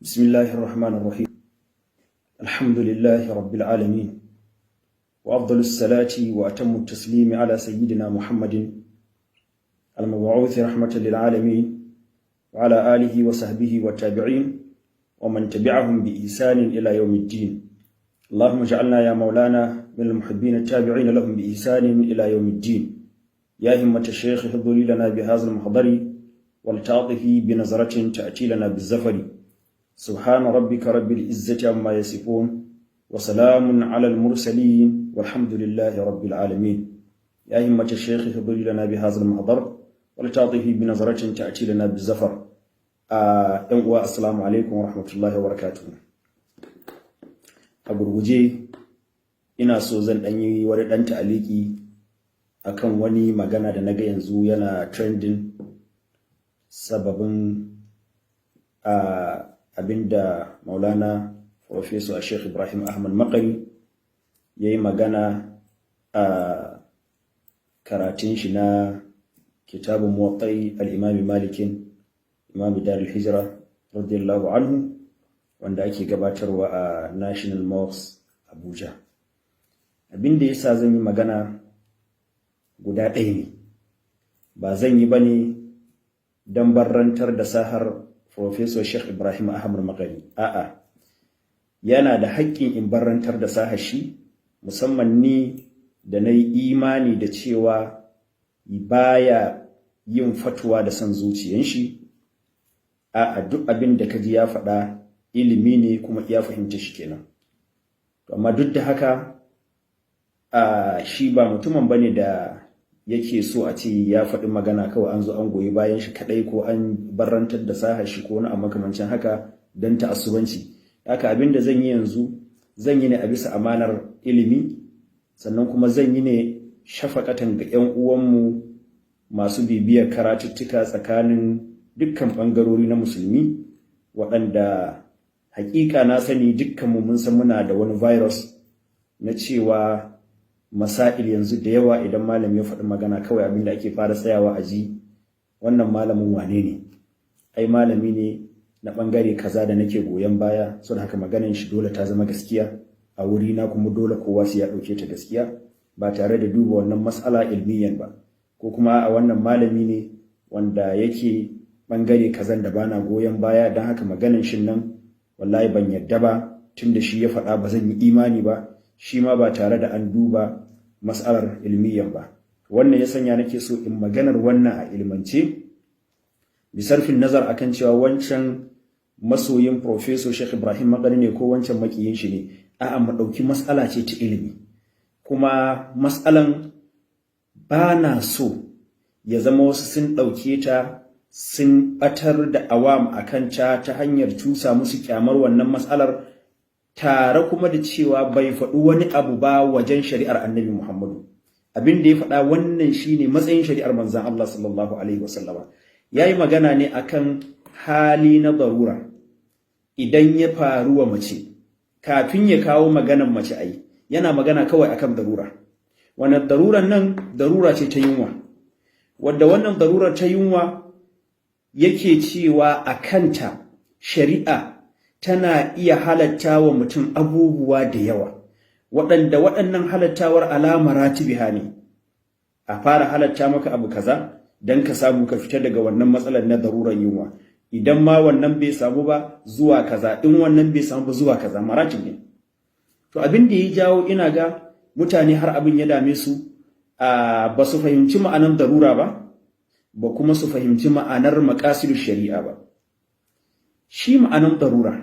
بسم الله الرحمن الرحيم. الحمد لله رب العالمين، وأفضل الصلاة وأتم التسليم على سيدنا محمد المبعوث رحمة للعالمين، وعلى آله وصحبه والتابعين ومن تبعهم بإحسان إلى يوم الدين. اللهم اجعلنا يا مولانا من المحبين التابعين لهم بإحسان إلى يوم الدين. يا همة الشيخ احضري لنا بهذا المحضر، ولتعطفي بنظرة تأتي لنا بالظفر. سبحان ربك رب العزة عما يصفون، وسلام على المرسلين، والحمد لله رب العالمين. يا همة الشيخ احضري لنا بهذا المحضر، ولتعطفي بنظرة تأتي لنا بالظفر. السلام عليكم ورحمة الله وبركاته. A gurguje ina so zan ɗan yi wani ɗan ta'aliki akan wani magana da naga yanzu yana trending, sababin abinda Maulana Professor Sheikh Ibrahim Ahmad Makari ya yi magana a karatun shi na kitabun Muwatta al-Imami Malikin, Imami Darul Hijra, radiyallahu anhu, wanda ake gabatarwa a National Mosque, Abuja. Abin da yasa zan yi magana guda ɗaya ne, ba zan yi ba ne don barrantar da sahar Professor Sheikh Ibrahim Ahmad Makari. A'a, yana da haƙƙin in barrantar da sahar shi, musamman ni da na yi imani da cewa baya yin fatuwa da son zuciyan shi. A'a, duk abin da kaji ya faɗa ilimi ne, kuma ya fahimta shi kenan. Amma duk da haka, shi ba mutumin bane da yake so a ce ya faɗi magana kawai an zo an goyi bayan shi kaɗai, ko an barrantar da sahar shi, ko wani a makamancin haka don ta'assubanci. Haka abin da zan yi yanzu, zan yi ne a bisa amanar ilimi, sannan kuma zan yi ne shafakatan ga 'yan uwanmu masu bibiyar karatuttuka tsakanin dukkan ɓangarori na Musulmi, waɗanda hakika na sani dukkanmu mun san muna da wani virus na cewa masail yanzu da yawa, idan malami ya faɗi magana, kawai abinda ake fara tsayawa a ji, wannan malamin wane ne? Ai malami ne na ɓangare kaza da nake goyon baya, saboda haka maganan shi dole ta zama gaskiya a wuri na, kuma dole kowa sai ya ɗauke ta gaskiya, ba tare da duba wannan mas'ala ilmiyan ba. Ko kuma a wannan malami ne wanda yake ɓangare kazan da bana goyon baya, don haka maganan shin nan wallahi ban yadda ba, tun da shi ya faɗa ba zan yi imani ba, shi ma ba tare da an duba mas'alar ilmiyan ba. Wannan ya sanya nake so in maganar wannan a ilmance, bisarfin nazar akan cewa wancan masoyin Professor Sheikh Ibrahim Makari ne ko wancan makiyin shi ne. A'a, mu ɗauki mas'ala ce ta ilimi. Kuma mas'alan ba na so ya zama wasu sun ɗauke ta sun ɓatar da awam a kan ta ta hanyar cusa musu kyamar wannan mas'alar, tare kuma da cewa bai faɗi wani abu ba wajen shari'ar Annabi Muhammadu. Abin da ya faɗa wannan shine matsayin shari'ar manzon Allah sallallahu alaihi wasallama. Yayi magana ne akan hali na darura idan ya faru wa mace. Kafin ya kawo maganan mace, ai yana magana kawai akan darura. Wannan daruran nan darura ce ta yunwa, wadda wannan darurar ta yunwa yake cewa a kanta shari'a tana iya halatta wa mutum abubuwa da yawa, waɗanda waɗannan halattawar alama ratibiha ne. A fara halatta maka abu kaza don ka samu ka fita daga wannan matsalar na darurar yunwa. Idan ma wannan bai samu ba, zuwa kaza. In wannan bai samu ba, zuwa kaza. Maratib ne. To, abin da ya jawo ina ga mutane har abin ya dame su, ba su fahimci ma'anar darura ba, ba kuma su fahimci ma'anar maqasidu shari'a ba. Shi ma'anar darura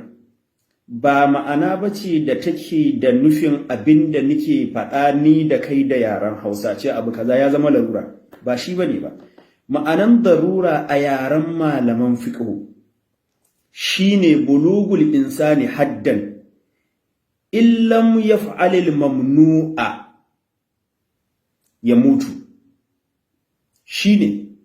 ba ma'ana ba ce da take da nufin abin da nake faɗa ni da kai da yaren Hausa, ce abu kaza ya zama larura. Ba shi bane ba. Ma'anan darura a yaren malaman fiqh shine bulugul insani haddan illam yaf'alil mamnu'a ya mutu. Shine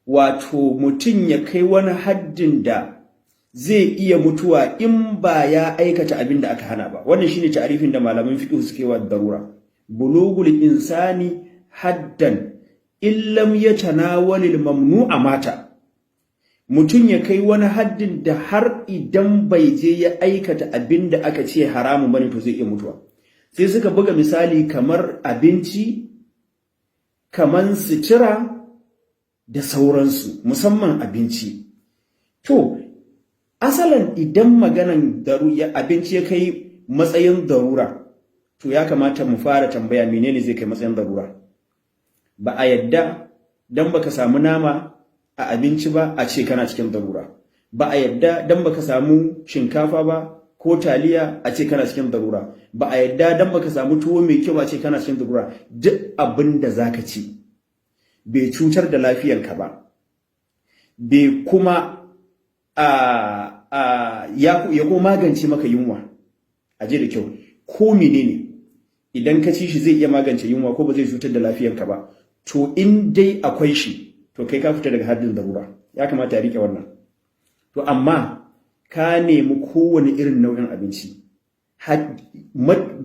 wato mutum ya kai wani haddin da zai iya mutuwa in ba ya aikata abin da aka hana ba. Wannan shine ta'arifin da malaman fiqh suke wa darura: bulugul insani haddan illam yatanawalil mamnu'a mata. Mutum ya kai wani haddin da har idan bai je ya aikata abin da aka ce haramun bane, to zai iya mutuwa. Sai suka buga misali kamar abinci, kamar sutura da sauransu, musamman abinci. To, asalan idan maganan abinci ya kai matsayin darura, to ya kamata mu fara tambaya, menene zai kai matsayin darura? Ba a yadda dan baka samu nama a abinci ba a ce kana cikin darura. Ba a yadda dan baka samu shinkafa ba ko taliya a ce kana cikin darura. Ba a yadda dan baka samu tuwo mai kyau a ce kana cikin darura. Duk abin da zaka ci bai cutar da lafiyanka ba, bai kuma a ya ko magance maka yunwa, a je da kyau, ko menene idan ka ci shi zai iya magance yunwa ko ba zai cutar da lafiyanka ba, to in dai akwai shi, to kai ka fita daga haddin darura. Ya kamata ya rike wannan. To amma ka nemi kowane irin nau'in abinci,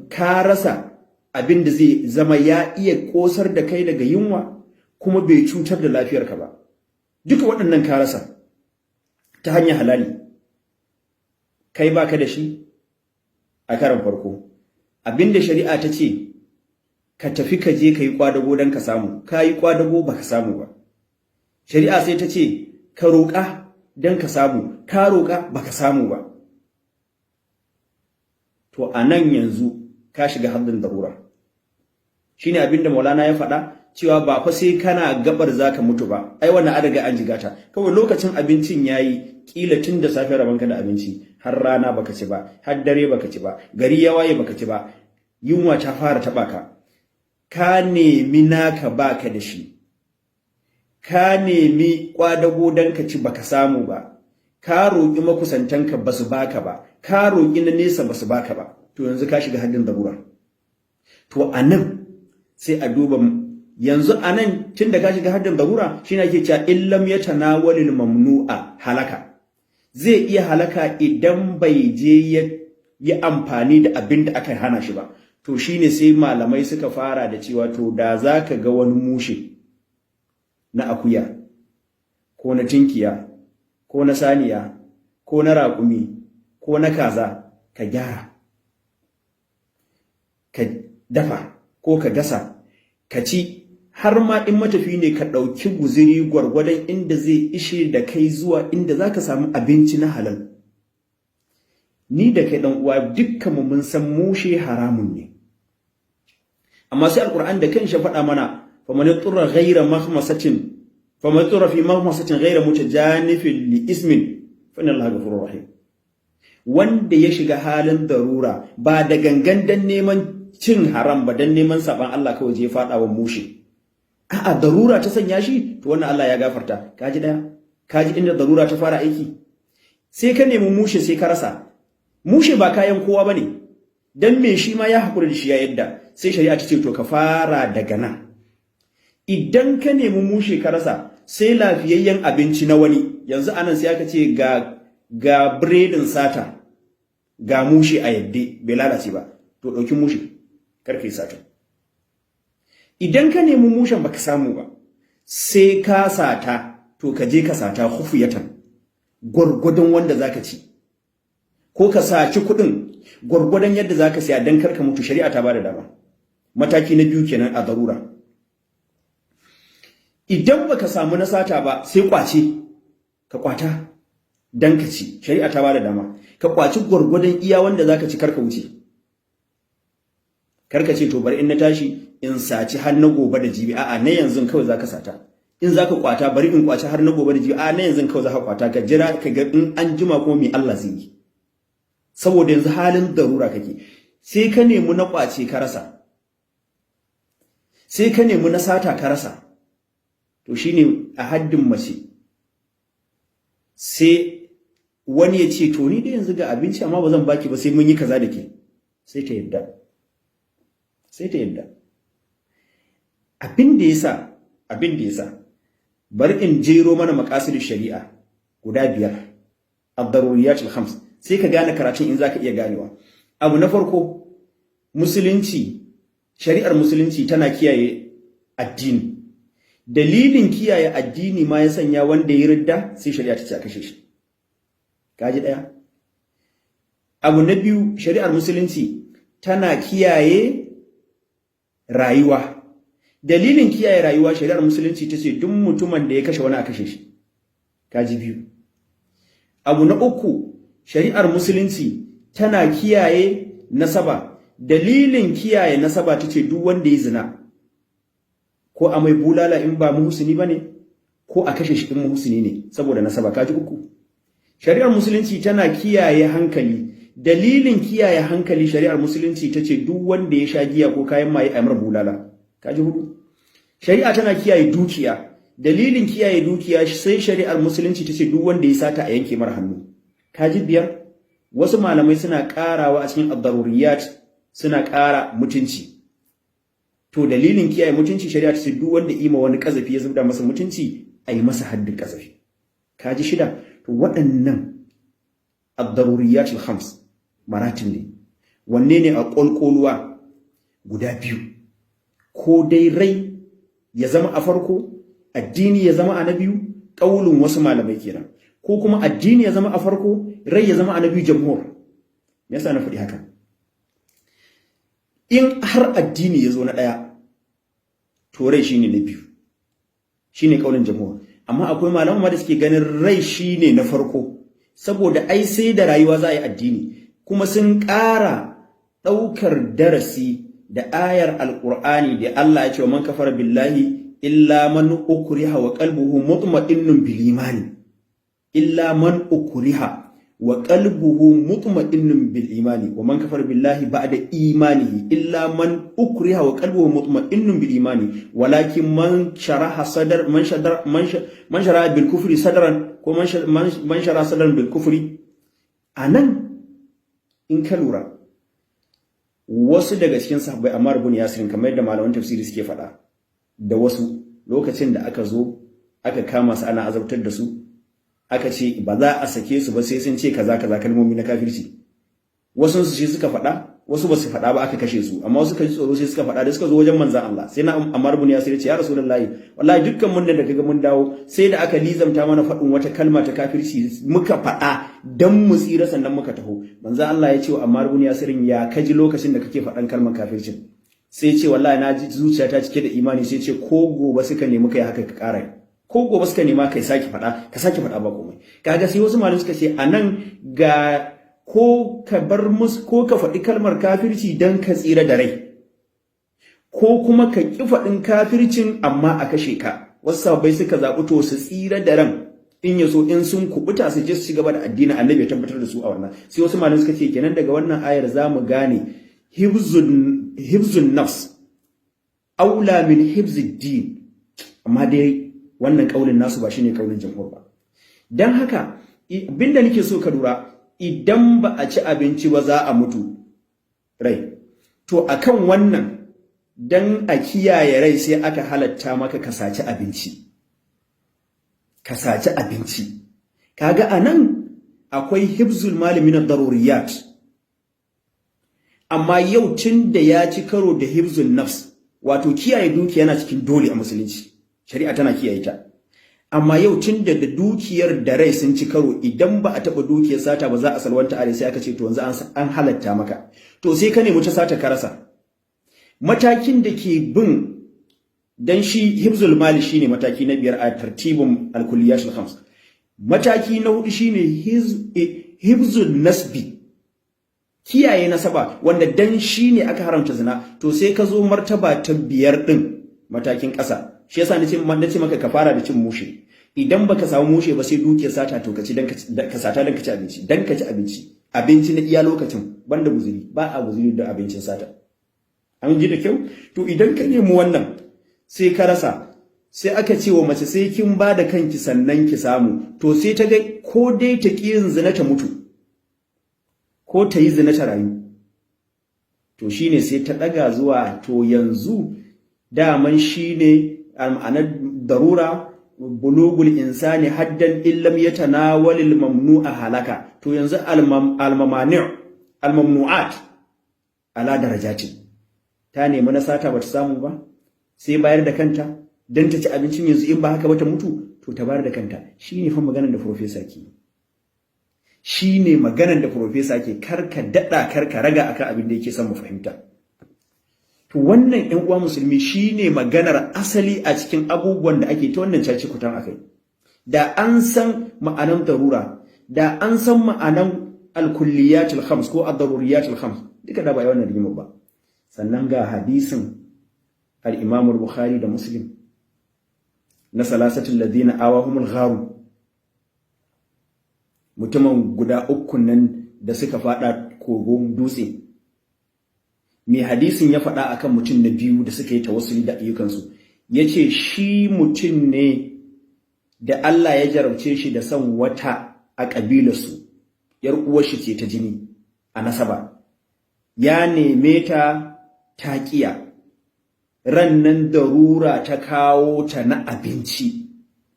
ka rasa abin da zai zama ya iya kosar da kai daga yunwa kuma bai cutar da lafiyarka ba, duka waɗannan ka rasa ta hanyar halali, kai baka da shi. A karan farko, abinda shari'a ta ce ka tafi ka je ka yi kwadago don ka samu, ka yi kwadago, baka samu ba. Shari'a sai ta ce ka roƙa don ka samu, ka roƙa, baka samu ba. To a nan yanzu ka shiga haddin darura. Shine abinda Maulana ya faɗa cewa ba fa sai kana gabar zaka mutu ba, ai wannan an riga an jigata. Kawai lokacin abincin yayi, kila tun da safe rabanka da abinci, har rana baka ci ba, har dare baka ci ba, gari ya waye baka ci ba, yunwa ta fara taba ka. Ka nemi naka, baka da shi. Ka nemi kwadago dan ka ci, baka samu ba. Ka roƙi makusantanka, basu baka ba. Ka roƙi na nesa, basu baka ba. To yanzu ka shiga haddin darura. To anan sai a duba. Yanzu anan tun da ka shiga haddin darura, shine ake cewa إن لم يتناول الممنوع هلك. Zai iya halaka idan bai je ya yi amfani da abin da aka hana shi ba. To shine sai malamai suka fara da cewa, to da zaka ga wani mushe na akuya ko na tinkiya ko na saniya ko na raƙumi ko na kaza, ka gyara, ka dafa ko ka gasa ka ci, har ma in matafi ne ka ɗauki guziri gwargwadon inda zai ishe da kai zuwa inda za ka samu abinci na halal. Ni da kai, ɗan uwa, dukkanmu mun san mushe haramun ne, amma sai Alƙur'an da kanshi faɗa mana: فمن اضطر غير مخمصة فمن اضطر في مخمصة غير متجانف لإثم فإن الله غفور رحيم. Wanda ya shiga halin darura ba da gangan dan neman cin haram ba, dan neman saban Allah, kawai je faɗa wa mushe, a'a, darura ta sanya shi, to wannan Allah ya gafarta. Kaji daya, kaji inda darura ta fara aiki. Sai ka nemi mushe, sai ka rasa. Mushe ba kayan kowa bane, dan me shi ma ya hakura da shi ya yadda. Sai shari'a ta ce, to ka fara daga nan. Idan ka nemi mushe ka rasa, sai lafiyayyen abinci na wani. Yanzu anan sai aka ce ga biredin sata, ga mushe a yadde bai lalace ba, to ɗauki mushe, kar ka yi sata. Idan ka nemi mushen baka samu ba, sai ka sata, to ka je ka sata خفية, gwargwadon wanda zaka ci, ko ka saci kuɗin gwargwadon yadda zaka siya dan kar ka mutu. Shari'a ta bada dama. Mataki na biyu kenan a darura. Idan baka samu na sata ba, sai kwace, ka kwata dan ka ci. Shari'a ta bada dama ka kwaci gwargwadon iya wanda zaka ci, kar ka wuce. Kar ka ce, to bari in na tashi in saci har na gobe da jibi. A'a, na yanzu kawai zaka sata. In zaka kwata, bari in kwaci har na gobe da jibi. A'a, na yanzu kawai zaka kwata, ka jira ka ga in an jima kuma me Allah zai yi, saboda yanzu halin darura kake. Sai ka nemi na kwace ka rasa, sai ka nemi na sata ka rasa. To shine a haddin mace, sai wani ya ce, to ni da yanzu ga abinci, amma ba zan baki ba sai mun yi kaza da ke. Sai ta yadda, sai ta yadda. Abin da yasa, bari in jero mana مقاصد الشريعة guda biyar, الضروريات الخمس, sai ka gane karatun in zaka iya ganewa. Abu na farko, musulunci, shari'ar musulunci tana kiyaye addini. Dalilin kiyaye addini ma ya sanya wanda ya ridda sai shari'a ta ce a kashe shi. Kaji ɗaya. Abu na biyu, shari'ar Musulunci tana kiyaye rayuwa. Dalilin kiyaye rayuwa, shari'ar Musulunci ta ce duk mutumin da ya kashe wani a kashe shi. Kaji biyu. Abu na uku, shari'ar Musulunci tana kiyaye nasaba. Dalilin kiyaye nasaba, ta ce duk wanda ya zina ko a mai bulala in ba muhsini bane, ko a kashe shi in muhsini ne, saboda nasaba. Kaji uku. Shari'ar Musulunci tana kiyaye hankali. Dalilin kiyaye hankali, shari'ar Musulunci ta ce duk wanda ya sha giya ko kayan maye a mar bulala. Kaji hudu. Shari'a tana kiyaye dukiya. Dalilin kiyaye dukiya, sai shari'ar Musulunci ta ce duk wanda ya sata a yanke mar hannu. Kaji biyar. Wasu malamai suna karawa a cikin ad-daruriyat, suna kara mutunci. To, dalilin kiyaye mutunci, shari'a ta ce duk wanda ima wani kazafi ya zubda masa mutunci, a yi masa haddin kazafi. Kaji shida. To, waɗannan ad-daruriyat al-khams maratib ne. Wanne ne a ƙolƙoluwa? Guda biyu: ko dai rai ya zama a farko, addini ya zama a na biyu, ƙaulin wasu malamai kenan, ko kuma addini ya zama a farko, rai ya zama a na biyu, jamhur. Me yasa na faɗi haka? In har addini ya zo na ɗaya, to rai shine na biyu, shine ƙaulin jamhur. Amma akwai malaman ma da suke ganin rai shine na farko, saboda ai sai da rayuwa za a yi addini. Kuma sun ƙara ɗaukar darasi da ayar Alƙur'ani da Allah ya ce wa man kafara billahi illa man ukriha wa qalbuhu mutma'innun bil imani, illa man ukriha wa qalbuhu mutma'innun bil imani, wa man kafara billahi ba'da imanihi illa man ukriha wa qalbuhu mutma'innun bil imani, walakin man sharaha sadar man shadar man man sharaha bil kufri sadran, ko man sharaha sadran bil kufri. Anan in ka lura, wasu daga cikin sahabbai, Ammar ibn Yasir, kamar yadda malaman tafsiri suke faɗa, da wasu, lokacin da aka zo aka kama su ana azabtar da su, aka ce ba za a sake su ba sai sun ce kaza kaza, kalmomi na kafirci. Wasu su shi suka faɗa, wasu ba su faɗa ba, aka kashe su. Amma wasu suka ji tsoro sai suka faɗa. Da suka zo wajen manzon Allah, sai na Ammar ibn Yasir ya ce, "Ya Rasulullahi, wallahi dukkan mun da kaga mun dawo, sai da aka lizamta mana faɗin wata kalma ta kafirci muka faɗa dan mu tsira, sannan muka taho." Manzon Allah ya ce wa Ammar ibn Yasir, "Ya kaji lokacin da kake faɗan kalmar kafircin?" Sai ce, "Wallahi na ji zuciyata cike da imani." Sai ce, "Ko gobe suka nemi kai haka ka ƙara, ko gobe suka nema kai sake faɗa, ka sake faɗa, ba komai." Kaga sai wasu malamai suka ce anan ga ko ka bar musu, ko ka faɗi kalmar kafirci dan ka tsira da rai, ko kuma ka ƙi faɗin kafircin amma a kashe ka. Wasu sahabbai suka zaɓi to su tsira da ran, in ya so in sun kubuta su je su ci gaba da addinin Annabi ya tabbatar da su a wannan. Sai wasu malamai suka ce kenan daga wannan ayar za mu gane hibzun nafs aula min hibzid din. Amma dai wannan kaulin nasu ba shine kaulin jamhur ba. Dan haka abinda nake so ka lura, idan ba a ci abinci ba za a mutu, rai. To, akan wannan, dan a kiyaye rai, sai aka halatta maka ka saci abinci, ka saci abinci. Kaga anan akwai hibzul mali min ad-daruriyat. Amma yau tun da ya ci karo da hibzul nafs, wato kiyaye dukiya yana cikin dole a Musulunci, shari'a tana kiyaye ta. Amma yau tun da dukiyar da rai sun ci karo, idan ba a taɓa dukiyar sata ba za a salwanta are, sai aka ce to yanzu an halatta maka. To, sai ka nemi ta sata ka rasa. Matakin da ke bin dan shi hibzul mali shine mataki na biyar a tartibin al-kulliyat al-khams. Mataki na hudu shine hibzul nasbi, kiyaye nasaba, wanda dan shine aka haramta zina. To, sai ka zo martaba ta biyar din, matakin ƙasa. Shi yasa nace maka ka fara da cin mushe. Idan baka samu mushe ba sai dukiyar sata, to ka ci dan ka sata dan ka ci abinci, dan ka ci abinci, abinci na iya lokacin, banda guzuri. Ba a guzuri da abincin sata. An ji da kyau? To, idan ka nemi wannan sai ka rasa, sai aka ce wa mace sai kin ba da kanki sannan ki samu. To, sai ta ga ko dai ta ƙi yin zina ta mutu, ko ta yi zina ta rayu. To, shine sai ta ɗaga zuwa to yanzu daman shine ma'anar darura, bulugul insani haddan illam yatanawalil mamnu'a halaka. To, yanzu almamani' almamnu'at ala darajatin. Ta nemi na sata bata samu ba, sai bayar da kanta. Don ta ci abincin yanzu, in ba haka ba ta mutu, to ta bayar da kanta. Shi ne fa maganar da Professor ke, shi ne maganar da Professor ke. Karka daɗa, karka raga akan abin da yake son mu fahimta. To wannan, 'yan uwa musulmi, shi ne maganar asali a cikin abubuwan da ake ta wannan caci kutan akai. Da an san ma'anan darura, da an san ma'anan alkulliyatul khams ko ad-daruriyatul khams, duka da ba wannan rigimar ba. Sannan ga hadisin al-Imam al-Bukhari da Muslim na salasatul ladina awahumul gharu, mutumin guda uku nan da suka fada kogon dutse. Me hadisin ya faɗa akan mutum na biyu da suka yi tawassuli da ayyukansu? Yace shi mutum ne da Allah ya jarabce shi da son wata a ƙabilarsu, ‘yar uwar shi ce ta jini a nasaba, ya neme ta ta ƙiya. Ran nan darura ta kawo ta na abinci,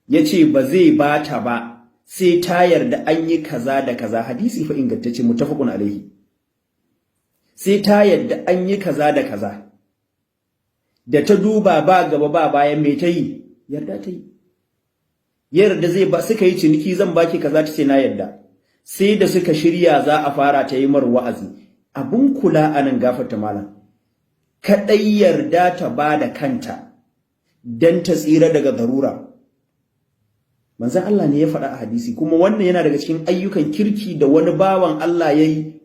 ya ce ba zai ba ta ba sai ta yarda an yi kaza da kaza. Hadisi fa ingantacce, muttafaqun alaihi. Sai ta yarda an yi kaza da kaza. Da ta duba ba gaba ba bayan, me ta yi? Yarda ta yi. Yarda zai ba, suka yi ciniki, zan baki kaza, ta ce na yarda. Sai da suka shirya za a fara, ta yi mar wa'azi. Abun kula a nan, gafarta malam, kaɗai yarda ta ba da kanta don ta tsira daga darura. Manzon Allah ne ya faɗa a hadisi, kuma wannan yana daga cikin ayyukan kirki da wani bawan Allah ya yi,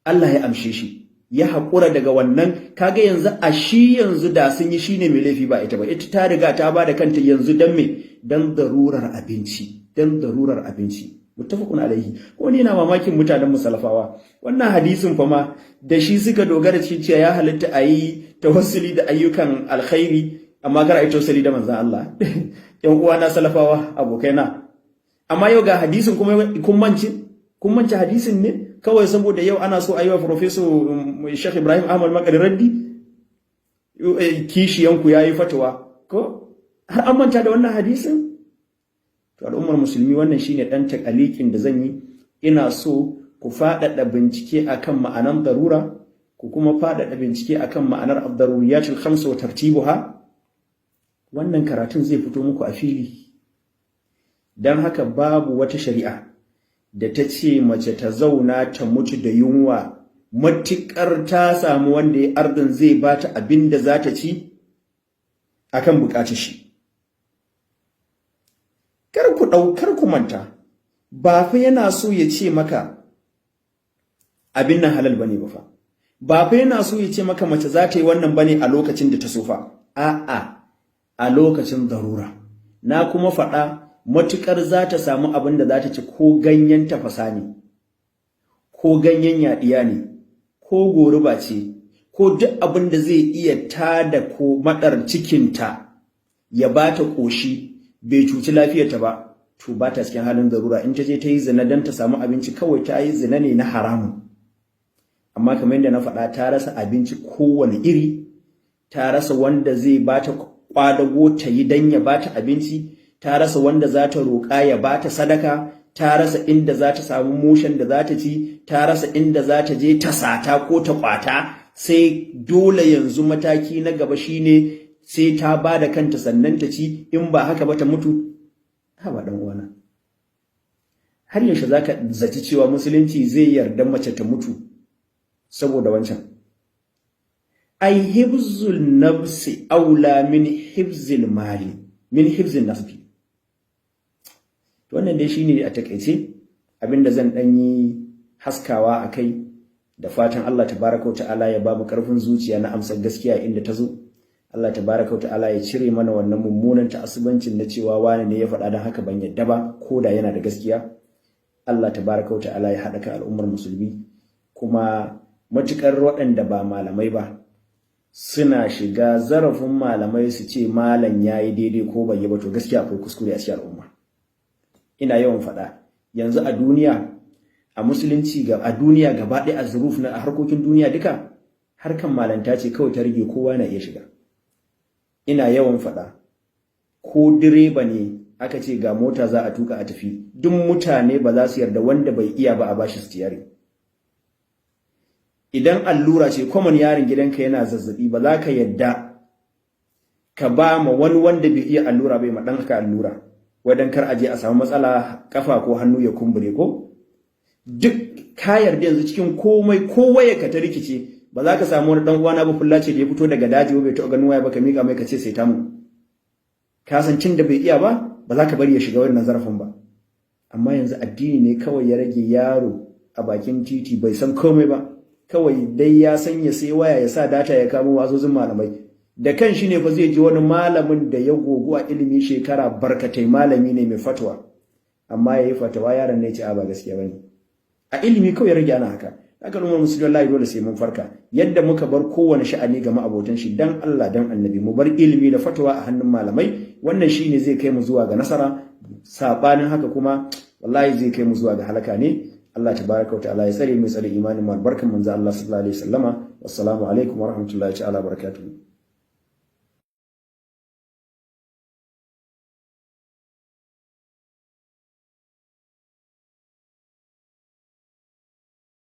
Allah ya amshe shi, ya haƙura daga wannan. Kaga yanzu a shi yanzu da sun yi, shine mai laifi ba ita ba. Ita ta riga ta ba da kanta yanzu don me? Don darurar abinci, don darurar abinci. Muttafaqun alaihi. Ko ni na mamakin mutanen musalafawa, wannan hadisin fa ma da shi suka dogara cikin cewa ya halitta a yi tawassuli da ayyukan alkhairi, amma kar a yi tawassuli da manzon Allah. Yan uwana salafawa, abokaina, amma yau ga hadisin kuma kun mance, kun mance hadisin ne kawai saboda yau ana so a yi wa Professor Sheikh Ibrahim Ahmad Makari raddi, kishiyanku ya yi fatawa, ko har an manta da wannan hadisin. To al'ummar musulmi, wannan shine dan takalikin da zan yi. Ina so ku faɗaɗa bincike akan ma'anan darura, ku kuma faɗaɗa bincike akan ma'anar ad-daruriyatul khams wa tartibuha. Wannan karatun zai fito muku a fili. Dan haka babu wata shari'a da ta ce mace ta zauna ta mutu da yunwa, matuƙar ta samu wanda ya ardin zai bata abin da za ta ci akan buƙatar shi. Kar ku ɗaukar, ku manta, ba fa yana so ya ce maka abin nan halal bane ba fa, ba fa yana so ya ce maka mace za ta yi wannan bane a lokacin da ta so fa. A'a, a lokacin darura. Na kuma faɗa, matukar za ta samu abin da za ta ci, ko ganyen tafasa ne, ko ganyen yaɗiya ne, ko goruba ce, ko duk abin da zai iya tada ko maɗar cikinta ya ba ta ƙoshi, bai cuci lafiyarta ba, to ba ta cikin halin darura. In ta je ta yi zina don ta samu abinci kawai, ta yi zina ne na haramun. Amma kamar yadda na faɗa, ta rasa abinci kowane iri, ta rasa wanda zai ba ta ƙwadago ta yi don ya ba ta abinci, ta rasa wanda za ta roƙa ya ba ta sadaka, ta rasa inda za ta samu mushen da za ta ci, ta rasa inda za ta je ta sata ko ta ƙwata, sai dole yanzu mataki na gaba shine sai ta ba da kanta sannan ta ci, in ba haka ba ta mutu. Haba dan uwana, har yaushe zaka zaci cewa musulunci zai yarda mace ta mutu saboda wancan? Ai hibzul nafsi aula min hibzil mali, min hibzil nafsi. Wannan dai shine a takaice abinda zan dan yi haskawa akai, da fatan Allah tabaraka wa ta'ala ya bamu karfin zuciya na amsar gaskiya inda ta zo. Allah tabaraka wa ta'ala ya cire mana wannan mummunan ta'assubancin na cewa wani ne ya faɗa, don haka ban yadda ba, ko da yana da gaskiya. Allah tabaraka wa ta'ala ya haɗa kan al'ummar musulmi. Kuma matukar waɗanda ba malamai ba suna shiga zarafin malamai su ce malam yayi daidai ko bai yi ba, to gaskiya akwai kuskure a cikin al'umma. Ina yawan faɗa, yanzu a duniya, a musulunci, ga a duniya gaba ɗaya, a zuruf na harkokin duniya duka, harkan malanta ce kawai ta rage kowa na iya shiga. Ina yawan faɗa, ko direba ne aka ce ga mota za a tuka a tafi, duk mutane ba za su yarda wanda bai iya ba a bashi stiyari. Idan allura ce, common, yaron gidanka yana zazzabi, ba za ka yadda Ka ba ma wani wanda bai iya allura bai ma ɗanka allura, wadan kar a je a samu matsala, kafa ko hannu ya kumbure. Ko duk ka yarda yanzu cikin komai, ko waya ka ta rikice, ba za ka samu wani dan uwana ba fullace da ya fito daga daji, bai taɓa ganin waya ba, ka mika mai ka ce sai ta mu. Ka san cin da bai iya ba, ba za ka bari ya shiga wannan zarafin ba. Amma yanzu addini ne kawai ya rage. Yaro a bakin titi bai san komai ba, kawai dai ya san ya sai waya, ya sa data, ya kamo wazozin malamai. Da kan shi ne fa zai ji wani malamin da ya gogu a ilimi shekara barkatai, malami ne mai fatwa, amma ya yi fatawa, yaron ne ce a ba gaskiya bane. A ilimi kawai ya rage ana haka. Haka al'ummar musulmi, wallahi dole sai mun farka. Yadda muka bar kowane sha'ani ga ma'abotan shi, dan Allah dan Annabi mu bar ilimi da fatawa a hannun malamai. Wannan shine zai kai mu zuwa ga nasara. Sabanin haka kuma, wallahi zai kai mu zuwa ga halaka ne. Allah tabaraka wa ta'ala ya tsare mu, tsare imanin mu, albarkan manzo Allah sallallahu alaihi wasallama. Wassalamu alaikum wa rahmatullahi ta'ala barakatuh.